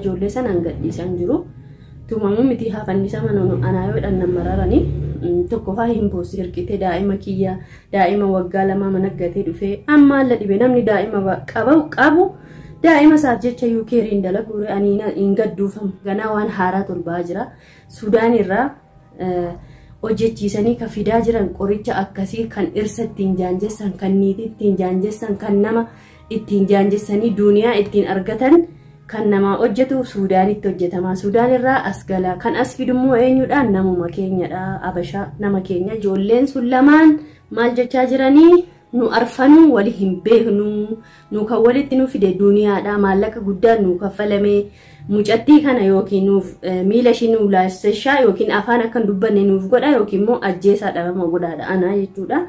Ijoollee sanaan gadhiisan jiru. Tumamuu miti hafannisaman anaa yoo dhannan mararanii tokkoffaa hin boossi hirqitee daa'ima kiyya daa'ima waggaa 2 mana gatee dhufee amma alla dhibe namni daa'ima qabu daa'ima isaaf jecha yuukeeriin dalagu ani hin gadduufamu. Ganaa waan haaraa tolbaa jira. Sudaan irraa hojjechiisanii kan fidaa jiran qoricha akkasii kan dhirsa ittiin jaanjessan, kan niitii ittiin jaanjessan, kan nama ittiin jaanjessanii duuniyaa ittiin argatan kan namaa hojjetu Suudaanitti hojjetama. Sudaan irraa as gala. Kan as fidummoo eenyudhaan? Namuma keenyadha. Abashaa nama keenya. Ijoolleen sun lamaan maal jechaa jiranii? Nu arfanuu wali hin beeknu. Nu kan walitti nu fide duuniyaadha. Maallaqa guddaan nu kaffalame. Mucattii kana yookiin nuuf miila ishii nu laasseshaa yookiin afaan akka hin dubbanne nuuf godha yookiin immoo ajjeesaa dhabama godhaadha ana jechuudha.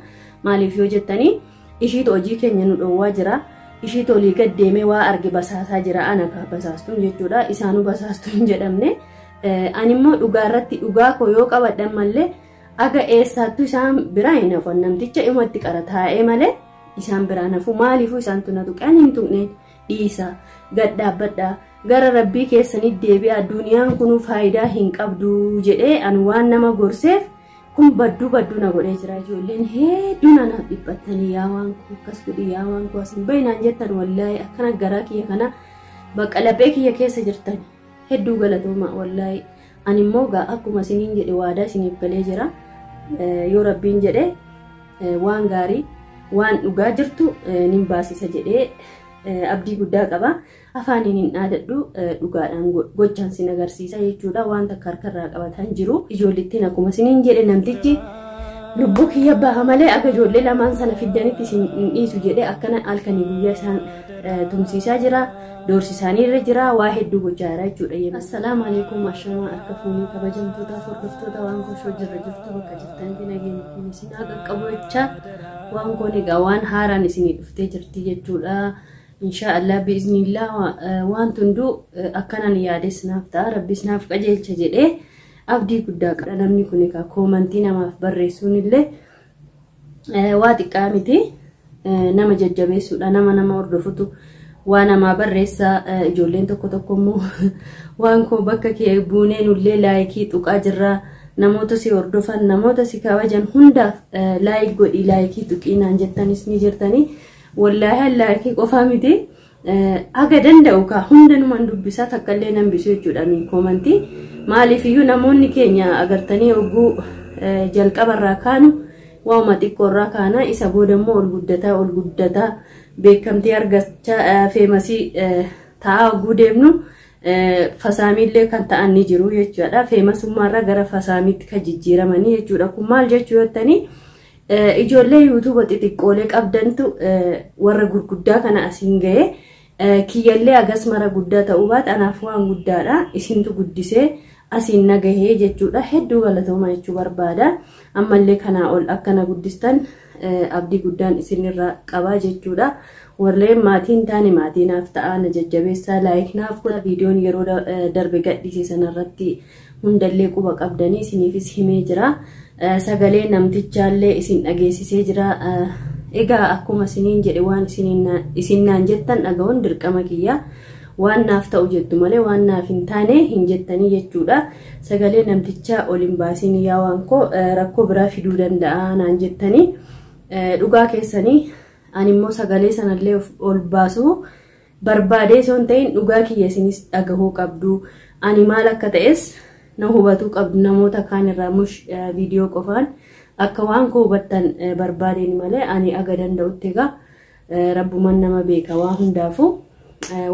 Maaliif yoo jettanii ishiitu hojii keenya nu dhoowwaa jira. Ishiitu olii gad deemee waa arge basaasaa jira ana ka basaastuun jechuudha. Isaanuu basaastuu hin jedhamne. Ani immoo dhugaa irratti dhugaa koo yoo qabadhan mallee aga eessaattuu isaan biraa hin hafan. Namticha dhimma qara taa'ee malee isaan biraa nafu. Maaliifuu isaantu na tuqe? Ani hin tuqne, dhiisa, gad dhaabbadha, gara rabbii keessanii deebi'a, duniyaan kunuu faayidaa hin qabdu jedhee ani waan nama gorseef kun badduu badduu na godhee jira. Ijoolleen hedduun anaaf dhiphattanii yaa waan koo akkas godhi, yaa waan koo asin bahinaan jettan, wallaahi akkana garaa kiyya kana bakka laphee kiyya keessa jirtan hedduu galatooma wallaahi. Ani immoo gaa akkuma isiniin jedhe waadaa isiniif galee jira. Yoo rabbiin jedhe waan gaarii waan dhugaa jirtu nin baasisa jedhee abdii guddaa qaba. Afaaniin hin dhaadadhu, dhugaadhaan gochaan sin agarsiisa jechuudha. Waan takka harkarraa qabatan jiru. Ijoollittiin akkuma isiniin jedhe namtichi lubbuu kiyya baha malee aga ijoollee lamaan sana fiddanitti isin hin dhiisu jedhee akkana halkanii guyyaa isaan tumsiisaa jira. Doorsisaanii irra jira, waa hedduu gochaa jira jechuudha. Assalaamu alaikum, ashamaa harka fuunee kabajamtootaaf hordoftoota waan koshoo jirra jirtu bakka jirtanitti nageenya keenya isin haa qaqqabu jechaa, waan koon egaa waan haaraan isinii dhuftee jirti jechuudha. Insha Allah biiznillah waan hunduu akkanan yaades naaf ta'a, rabbis naaf qajeelcha jedhee abdii guddaa qaba. Namni kun egaa koomantii namaaf barreessuun illee waa xiqqaa miti, nama jajjabeessuudha, nama hordofutu waa namaa barreessa. Ijoolleen tokko tokko immoo waan koo bakka kee buunee nullee laayikii tuqaa jirra, namoota si hordofan, namoota si kabajan hundaaf like godhi, laayikii tuqii naan jettanis ni jirtanii. Wallaahi laayikii qofaa miti, aga danda'u kaa hundanumaan dubbisaa, takkallee nan bisu jechuudha koomantii. Maaliif iyyuu namoonni keenya agartanii hogguu jalqabarraa kaanu waanuma xiqqoorraa kaana, isa booda immoo ol guddataa ol guddataa beekamtii argachaa feemasii ta'aa hogguu deemnu fasaamiillee kan ta'an ni jiru jechuudha. Feemasummaarraa gara fasaamiitti kan jijjiiramanii jechuudha. Kun maal jechuu yottanii, ijoollee yuutuuba xixiqqoolee qabdantu warra gurguddaa kana asiin ga'ee, kiyyallee agas mara guddaa ta'uu baate anaaf waan guddaadha. Isintu guddisee asiin na gahee jechuudha. Hedduu galatooma jechuu barbaada. Ammallee kanaa ol akkana guddistan abdii guddaan isinirraa qabaa jechuudha. Warreen maatiin taane maatii naaf ta'aa, na jajjabeessaa, like naaf godha. Viidiyoon yeroo darbe gadhiise sanarratti hundallee quba qabdanii isiniifis himee jira. Sagalee namtichaallee isin dhageessisee jira. Egaa akkuma isiniin jedhe waan isin naan jettan dhaga'uun dirqama kiyya. Waan naaf ta'u jettu malee waan naaf hin taane hin jettanii jechuudha. Sagalee namtichaa ol hin baasiin yaa waan koo, rakkoo biraa fiduu danda'a naan jettanii, dhugaa keessanii. Ani immoo sagalee sanallee ol baasuu barbaadee osoo hin ta'in dhugaa kiyya isinis dhagahuu qabdu. Ani maal akka ta'es na hubatuu qabdu, namoota kaan irraa mush viidiyoo qofaan akka waan koo hubattan barbaadeen malee. Ani aga danda'utti egaa rabbuman nama beeka, waa hundaafuu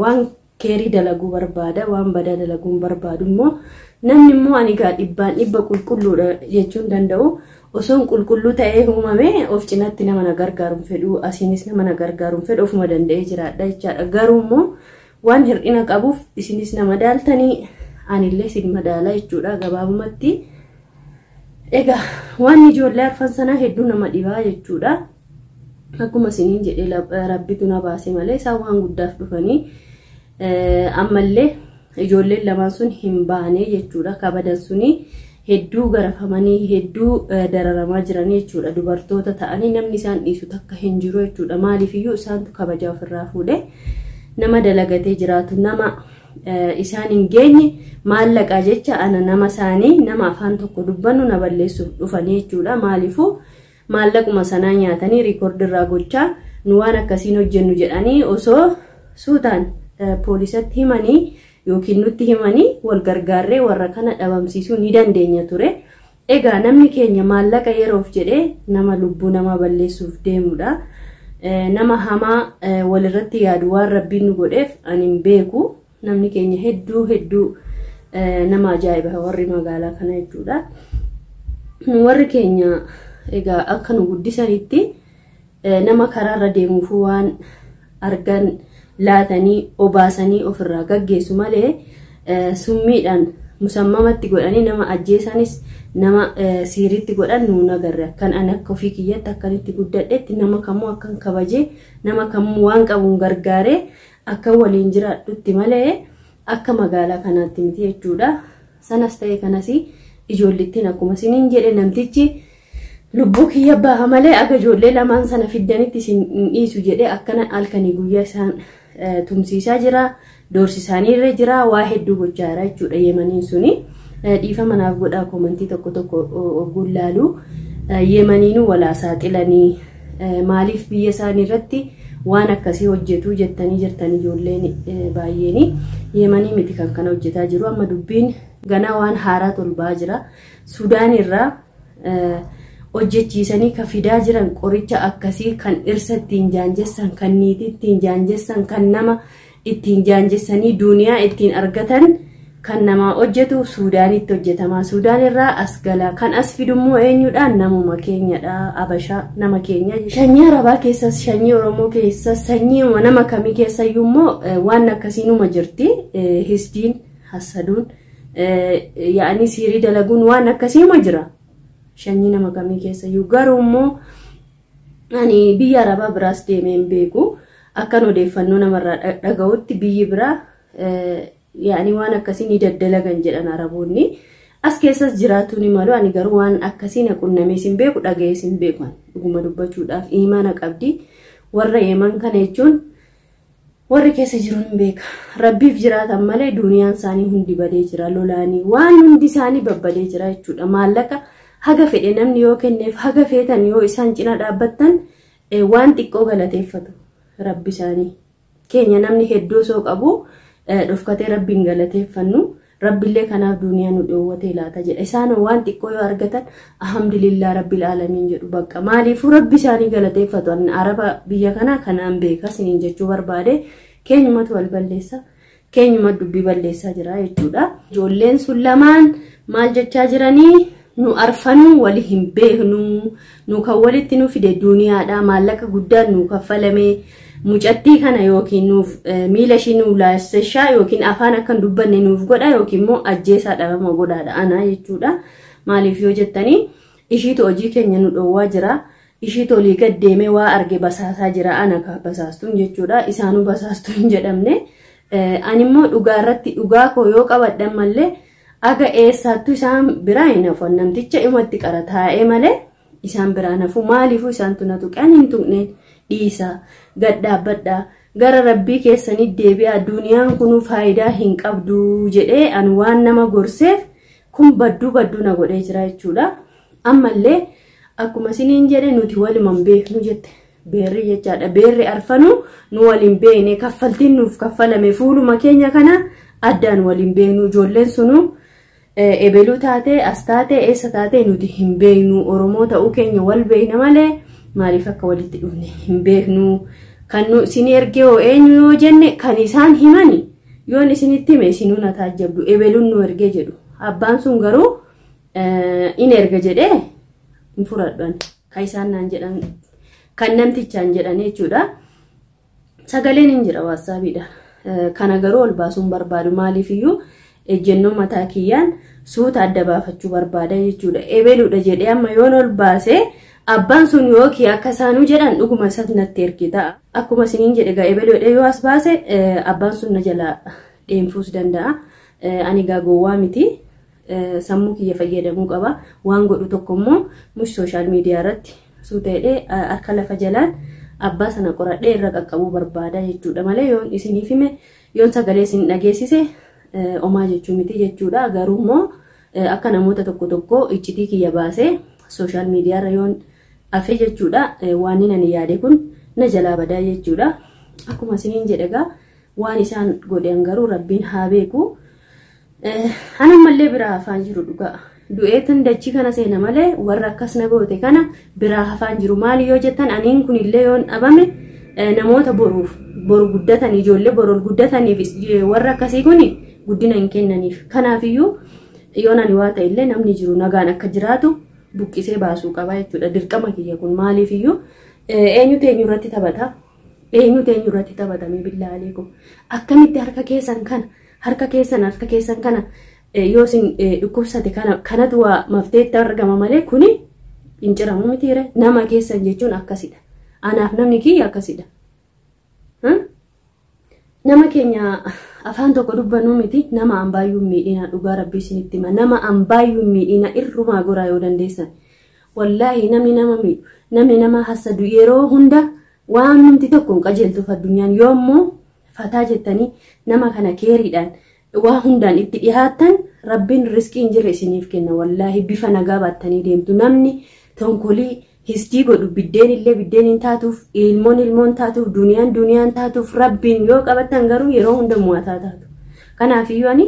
waan keerii dalaguu barbaada, waan badaa dalaguu barbaadu immoo namni immoo ani gaa dhibbaan dhibba qulqulluudha jechuun danda'u. Osoon qulqulluu ta'ee uumame of cinatti nama na gargaaruun fedhu, asiinis nama na gargaaruun fedhu, ofuma danda'ee jiraadha jechaadha. Garuu immoo waan hir'ina qabuuf isinis na madaaltanii anillee isin madaala jechuudha gabaabumatti. Egaa waan ijoollee arfan sanaa hedduu nama dhibaa jechuudha. Akkuma isiniin jedhee rabbitu na baase malee isaan waan guddaaf dhufanii ammallee ijoolleen lamaan sun hin baane jechuudha. Kabadan suni hedduu garafamanii hedduu dararamaa jiranii jechuudha. Dubartoota ta'anii namni isaan dhiisu takka hin jiru jechuudha. Maaliifiyyuu isaantu kabajaa ofirraa fuudhe, nama dalagatee jiraatu, nama isaan hin geenye maallaqaa jecha ana nama isaanii nama afaan tokko dubbannu na balleessuuf dhufanii jechuudha. Maaliifuu maallaquma sanaa nyaatanii riikoordirraa gochaa nu waan akkasiin hojjennu jedhanii osoo suutaan poolisatti himanii yookiin nutti himanii wal gargaarree warra kana dhabamsiisuu ni dandeenya ture. Egaa namni keenya maallaqa yeroof jedhee nama lubbuu nama balleessuuf deemudha. Nama hamaa walirratti yaadu waan rabbiin nu godheef ani hin beeku. Namni keenya hedduu hedduu nama ajaa'iba warri magaalaa kana jechuudha. Warri keenya egaa akka nu guddisanitti nama karaarra deemuuf waan argan laatanii obaasanii ofirraa gaggeessu malee summiidhaan musammamatti godhanii nama ajjeesanis nama siiritti godhan nuun agarre. Akkan ani akka ofii kiyyatti akkanitti guddadhetti nama kamuu akkan kabajee nama kamuu waan qabuun gargaaree akka waliin jiraadhutti malee akka magaalaa kanaatti miti jechuudha. Sanas ta'e kanas ijoollittiin akkuma isiniin jedhe namtichi lubbuu kiyya baha malee aga ijoollee lamaan sana fiddanitti isin hin dhiisu jedhee akkana halkanii guyyaa isaan tumsiisaa jira, doorsisaaniirra jira, waa hedduu gochaa jira jechuudha Yemaniin suni. Dhiifama naaf godhaa koomantii tokko tokko ogguun laalu Yemaniinuu walaa saaxilanii maaliif biyya isaanii irratti waan akkasii hojjetu jettanii jirtan ijoolleen baay'een. Yemanii miti kan kana hojjetaa jiru. Amma dubbiin ganaa waan haaraa tolbaa jira. Sudaan irraa hojjechiisanii ka fidaa jiran qoricha akkasii kan dhirsa ittiin jaanjessan, kan niitii ittiin jaanjessan, kan nama ittiin jaanjessanii duuniyaa ittiin argatan kan namaa hojjetu Suudaanitti hojjetama. Sudaan irraa as gala. Kan as fidummoo eenyudhaan? Namuma keenyadha. Abashaa nama keenya. Sanyii Arabaa keessas, sanyii Oromoo keessas, sanyii nama kamii keessayyuu immoo waan akkasii numa jirti. Hisdiin, hassaduun, yaa'anii siirii dalaguun waan akkasii numa jira. Sanyii nama kamii keessayyuu. Garuu immoo ani biyya Arabaa biraas deemee hin beeku. Akkan odeeffannoo namarraa dhaga'utti biyyi biraa yaani waan akkasii ni daddalagan jedhan Araboonni. As keessas jiraatu ni malu. Ani garuu waan akkasii na qunnamees hin beeku, dhaga'ees hin beeku. Dhuguma dubbachuudhaaf imaana qabdi. Warra Yeman kana jechuun warri keessa jiru hin beeka. Rabbiif jiraatan malee duniyaan isaanii hundi badee jira. Lolaanii waan hundi isaanii babbadee jira jechuudha. Maallaqa haga fedhe namni yoo kenneef haga feetan yoo isaan cina dhaabbattan waan xiqqoo galateeffatu rabbi isaanii. Keenya namni hedduu osoo qabu dhofkatee rabbiin galateeffannu rabbillee kanaaf duniyaa nu dhoowwatee laata jedha. Isaan waan xiqqoo yoo argatan alhamdulillah rabbil aalamiin jedhu bakka. Maaliifuu rabbi isaanii galateeffatu? Araba biyya kanaa kanaan beeka isiniin jechuu barbaade. Keenyumatu wal balleessa, keenyuma dubbii balleessaa jira jechuudha. Ijoolleen sun lamaan maal jechaa jiranii? Nu arfanuu wali hin beeknu, nu kan walitti nu fide duniyaadha, maallaqa guddaan nu kaffalame. Mucattii kana yookiin nuuf miila ishii nu laassishaa yookiin afaan akka hin dubbanne nuuf godha yookiin immoo ajjeesaa dhabama godhaadha ana jechuudha. Maaliif yoo jettanii ishiitu hojii keenya nu dhoowwaa jira. Ishiitu olii gad deemee waa arge basaasaa jira ana ka basaastuun jechuudha. Isaanuu basaastuu hin jedhamne. Ani immoo dhugaa irratti dhugaa koo yoo qabadhan malee aga eessaattuu isaan biraa hin hafu. Namticha dhimma qara taa'ee malee isaan biraa hafu. Maaliifuu isaantu na tuqe? Ani hin tuqne. Dhiisa, gad dhaabbadha, gara rabbii keessanii deebi'aa, duniyaan kunuu faayidaa hin qabdu jedhee ani waan nama gorseef kun badduu badduu na godhee jira jechuudha. Ammallee akkuma isiniin jedhe nuti waluma hin beeknu jette beerri jechaadha. Beerri arfanuu nu waliin beekne, kaffaltiin nuuf kaffalame fuuluma keenya kana addaan waliin beeknu. Ijoolleen sunuu ebeluu taatee as taatee eessa taatee nuti hin beeknu. Oromoo ta'uu keenya wal beekna malee maaliif akka walitti dhufne hin beeknu. Kan nu isin ergee hoo eenyu yoo jenne kan isaan himani yoon isinitti hime isinuu na taajjabdu ebeluun nu ergee jedhu. Abbaan sun garuu in erga jedhee hin fudhadhan kan isaan naan jedhan kan namtichaan jedhan jechuudha. Sagaleen hin jira waatsaapiidhaan. Kana garuu ol baasuun barbaadu maaliifiyyuu ejjennoo mataa kiyyaan suuta adda baafachuu barbaada jechuudha. Ebeluudha jedhee amma yoon ol baasee abbaan sun yookiin akka isaanuu jedhan dhuguma isas natti erge ta'a. Akkuma isiniin jedhe egaa ebeluudha yoo as baase abbaan sun na jalaa dheemfuus danda'a. Ani egaa gowwaa miti. Sammuu kiyya fayyadamuu qaba. Waan godhu tokko immoo mush sooshaal miidiyaa irratti suuta jedhee harka lafa jalaan abbaa sana qoradhee irra qaqqabuu barbaada jechuudha malee yoo isiniif hime Yoon sagalee isin dhageessise omaa jechuu miti jechuudha. Garuu immoo akka namoota tokko tokko iccitii kiyya baasee sooshaal miidiyaarra yoon hafe jechuudha. Waan inni yaade kun na jalaa badaa jechuudha. Akkuma isiniin jedhe egaa waan isaan godhan garuu Rabbiin haa beeku. Anammallee biraa hafaan jiru dhugaa. Du'eetan dachii kana seena malee warra akkas na goote kana biraa hafaan jiru. Maali yoo jettan, aniin kunillee yoon dhabame namoota boruuf boru guddatan, ijoollee boru guddataniif warra akkasii kun guddina hin kennaniif. Kanaafiyyuu yoon ani waa ta'e illee namni jiru nagaan akka jiraatu buqqisee baasuu qaba jechuudha. Dirqama kiyya kun. Maaliifiyyuu eenyutu eenyu irratti taphata? Eenyutu eenyu irratti taphatamee billaa aleekum? Akkamitti harka keessan kana harka keessan kana yoo isin dhukkubsate kana kanatu waa mafteetti argama malee kuni hin ciramu mitiire. Nama keessan jechuun akkasidha. Anaaf namni kiyya akkasidha. Nama keenya afaan tokko dubbannu miti, nama ambaayyuu miidhina. Dhugaa Rabbii isinitti hima, nama ambaayyuu miidhina irrumaa goraa yoo dandeessan. Wallaahi namni nama miidhu, namni nama hassadu yeroo hunda waan numti tokko hin qajeeltuuf addunyaan. Yoommoo fataa jettanii nama kana keeriidhaan waa hundaan itti dhiyaattan, Rabbiin riskii hin jirre isiniif kenna. Wallaahi bifa nagaa baattanii deemtu. Namni tonkolii hisdii godhu biddeen illee biddeen hin taatuuf, ilmoon ilmoon taatuuf, duniyaan duniyaan taatuuf. Rabbiin yoo qabattan garuu yeroo hunda mo'ataa taatu. Kanaafiyyuu ani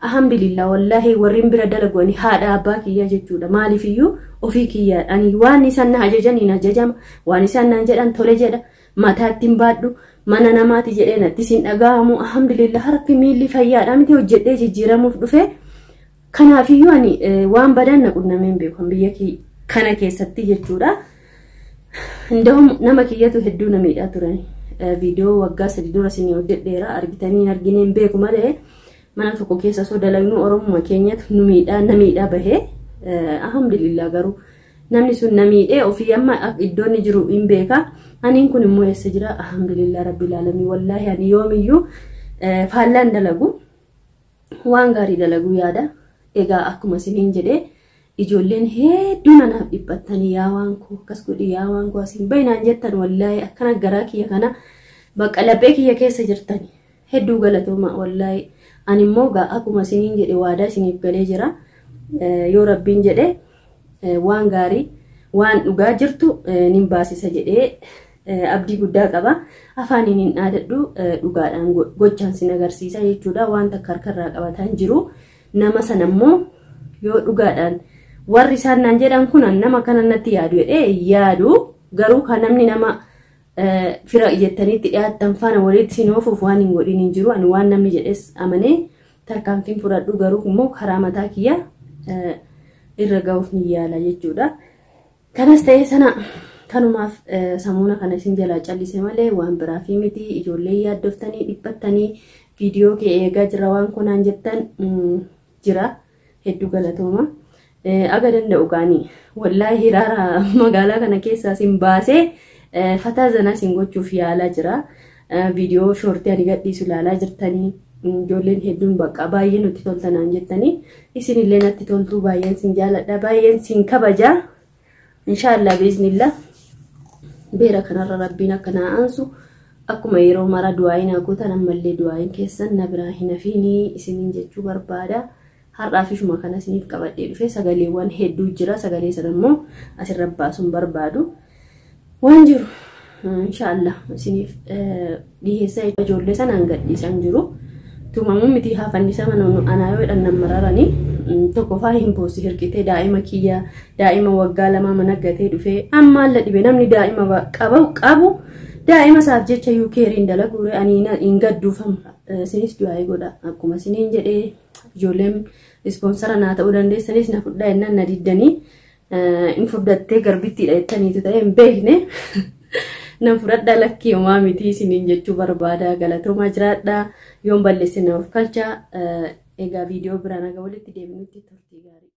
alhamdulillah, wallaahi warreen bira dalagu ani haadha abbaa kiyyaa jechuudha. Maaliifiyyuu ofii kiyyaa ani waan isaan na ajajan hin ajajama, waan isaan naan jedhan tole jedha, mataatti hin baadhu, mana namaati jedhee natti sin dhaga'amu. Alhamdulillah, harki miilli fayyaadha miti, hojjedhee jijjiiramuuf dhufe. Kanaafiyyuu ani waan badaan na qunnameen beeku biyya kana keessatti jechuudha. Indahum nama kiyyatu hedduu na miidhaa turan. Viidiyoo waggaa 3 dura isin hojjedheera, argitanii hin argineen hin beeku malee, mana tokko keessa osoo dalagnu Oromuma keenyatu nu miidhaa, na miidhaa bahee. Alhamdulillah, garuu namni sun na miidhee ofii amma iddoon inni jiru hin beeka. Aniin kun immoo eessa jira? Alhamdulillah rabbil alamin. Wallaahi ani yoomiyyuu faallaan dalagu, waan gaarii dalaguu yaada. Egaa akkuma isiniin jedhee, ijoolleen hedduun anaaf dhiphattanii, "Yaa waan koo akkas godhi, yaa waan koo asiin bahinaan" jettan, wallaahi akkana garaa kiyya kana bakka laphee kiyya keessa jirtani. Hedduu galatooma wallaahi. Ani immoo gaa akkuma isiniin jedhe waadaa isiniif galee jira. Yoo Rabbiin jedhe waan gaarii, waan dhugaa jirtu nin baasisa jedhee abdii guddaa qaba. Afaaniin hin dhaadadhu, dhugaadhaan gochaan sin agarsiisa jechuudha. Waan takka harkarraa qabataan jiru. Nama sana immoo yoo dhugaadhaan warri isaan naan jedhan kun nama kana natti yaadu jedhee yaadu, garuu kan namni nama fira jettaniitti dhiyaattan faana walitti sin oofuuf waan hin godhin hin jiru. Ani waan namni jedhes amanee tarkaanfiin fudhadhu, garuu immoo karaa mataa kiyya irra ga'uuf ni yaala jechuudha. Kanas ta'ee sana, kanumaaf samuuna kana isin jalaa callise malee waan biraa fi miti. Ijoollee yaaddoftanii dhiphattanii viidiyoo kee eegaa jira waan kunaan jettan jira, hedduu galatooma. Aga danda'u gaanii wallaahi hiraara magaalaa kana keessaa isin baasee fataa zanaa isin gochuuf yaalaa jira. Viidiyoo shortii ani gadhiisu ilaalaa jirtanii, ijoolleen hedduun bakka baay'ee nutti toltanaan jettanii, isinillee natti toltuu, baay'een sin jaaladha, baay'een sin kabaja. Inshaallah biiznillah beera kanarra Rabbiin akka naa aansu akkuma yeroo mara du'aayin haa gootan, ammallee du'aayin keessan na biraa hin hafiinii isiniin jechuu barbaada. Har'aaf ishuma kana isiniif qabadhee dhufe. Sagaleewwan hedduu jira, sagalee sana immoo asirra baasuun barbaadu. Waan jiru inshaallah isiniif dhiyeessa. Ijoollee sanaan gadhiisan jiru. Tumamuu miti, haafannisa mana anaa yoo jedhan mararanii tokkoffaa hin boossi hirqitee daa'ima kiyya, daa'ima waggaa 2 mana gatee dhufee ammaan la dhibe. Namni daa'ima qabu daa'ima isaaf jecha yuu keeriin dalagu ani hin gadduufamu. Isinis du'aa'ii godha. Akkuma isiniin jedhee, ijoolleen sponsor naa ta'uu dandeessanis na fudhaa jennaan na diddanii, hin furdattee garbittiidha jettaniitu ta'e hin beekne. Nan fudhadhaa, lakkii homaa miti isiniin jechuu barbaada. Galatoomaa, jiraadhaa. Yoon balleesse na of kalcha. Egaa viidiyoo biraan haga walitti deebinutti turtii gaarii.